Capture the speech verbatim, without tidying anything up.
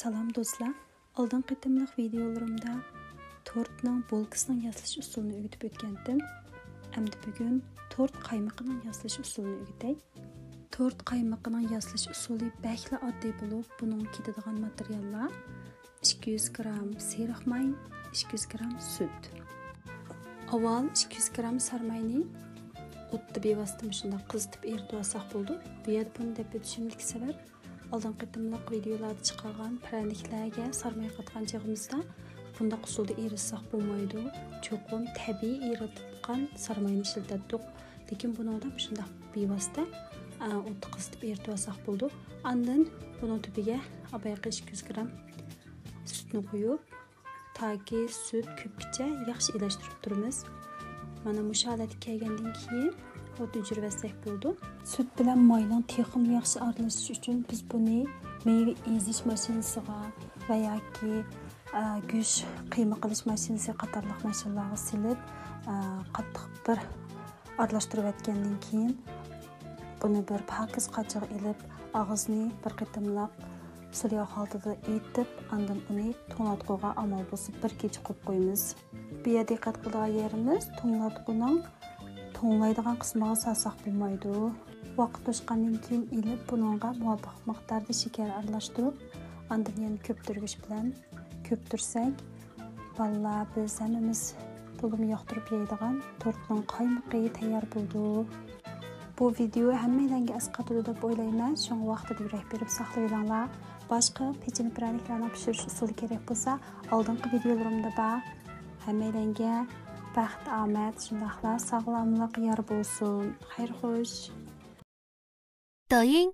سالام دوستلار، ئالدىنقى قېتىملىق ۋىدېئولىرىمدا تورتنىڭ بولكىسىنىڭ ياسىلىش ئۇسۇلىنى ئۆگىتىپ ئۆتكەنتىم. ئەمدى بۈگۈن تورت قايمىقىنىڭ ياسىلىش ئۇسۇلىنى ئۆگىتەي. تورت قايمىقىنىڭ ياسىلىش ئۇسۇلى بەكلا ئاددىي بولۇپ، بۇنىڭغا كېتىدىغان ماتېرىياللار: ئىككى يۈز گرام سېرىق ماي، ئىككى يۈز گرام سۈت. ئاۋۋال ئىككى يۈز گرام سارماينى ئوتتا بىۋاسىتە مۇشۇنداق قىزىتىپ ئېرىتىۋالساق بولىدۇ. بۇ يەردە بۇنى دەپ ئۆتۈشۈمدىكى سەۋەب، ئالدىنقى قېتىملىق ۋىدېئولاردا چىقارغان پىرەنىكلەرگە سارماي قاتقان چېغىمىزدا بۇنداق ئۇسۇلدا ئېرىتسەق بولمايدۇ. چوقۇم تەبىئىي ئېرىتىلغان سارماينى ئىشلىتەتتۇق. لېكىن بۇنىڭدا مۇشۇنداق بىۋاسىتە، ئە، ئوتتا قىزىتىپ ئېرىتىۋالساق بولىدۇ. ئاندىن بۇنىڭ تۈپىگە بايىقى ئىككى يۈز گرام سۈتنى قۇيۇپ، تاكى سۈت كۆپكىچە ياخشى ئىلەشتۈرۈپ تۇرىمىز. مانا مۇشۇ ھالەتكە كەلگەندىن كېيىن ئوت ئۆچۈرۈۋەتسەك بولىدۇ. سۈت بىلەن ماينىڭ تېخىمۇ ياخشى ئارىلىشىشى ئۈچۈن بىز بۇنى مېۋە ئېزىش ماشىنىسىغا ۋە ياكى، ئە، گۆش قىيما قىلىش ماشىنىسى قاتارلىق ماشىنىلارغا سېلىپ، ئە، قاتتىق بىر ئارىلاشتۇرۇۋەتكەندىن كېيىن، بۇنى بىر پاكىز قاچىغا ئېلىپ، ئاغزىنى بىر قېتىملىق سۇلياۋ خالتىدا ئېتىپ، ئاندىن ئۇنى توڭلاتقۇغا ئامال بولسا بىر كېچە قويۇپ قويىمىز. بۇ يەردە دىققەت قىلىدىغان يېرىمىز، توڭلاتقۇنىڭ توڭلايدىغان قىسمىغا سالساق بولمايدۇ. ۋاقىت توشقاندىن كېيىن ئېلىپ، بۇنىڭغا مۇۋاپىق مىقداردا شېكەر ئارىلاشتۇرۇپ، ئاندىن يەنە كۆپتۈرگۈچ بىلەن كۆپتۈرسەك، بالىلار، بىز ھەممىمىز تولىمۇ ياقتۇرۇپ يەيدىغان تورتنىڭ قايمىقى تەييار بولىدۇ. بۇ ۋىدېئو ھەممەيلەنگە ئەسقاتىدۇ دەپ ئويلايمەن، شۇڭا ۋاقتىدا يۈرەك بېرىپ ساقلىۋېلىڭلار. باشقا پېچىنە پىرەنىكلەرنىڭ پىشۇرۇش ئۇسۇلى كېرەك بولسا، ئالدىنقى ۋىدېئولىرىمدا بار. ھەممەيلەنگە بەخت، ئامەت، شۇنداقلا ساغلاملىق يار بولسۇن. خەير خوش. 抖音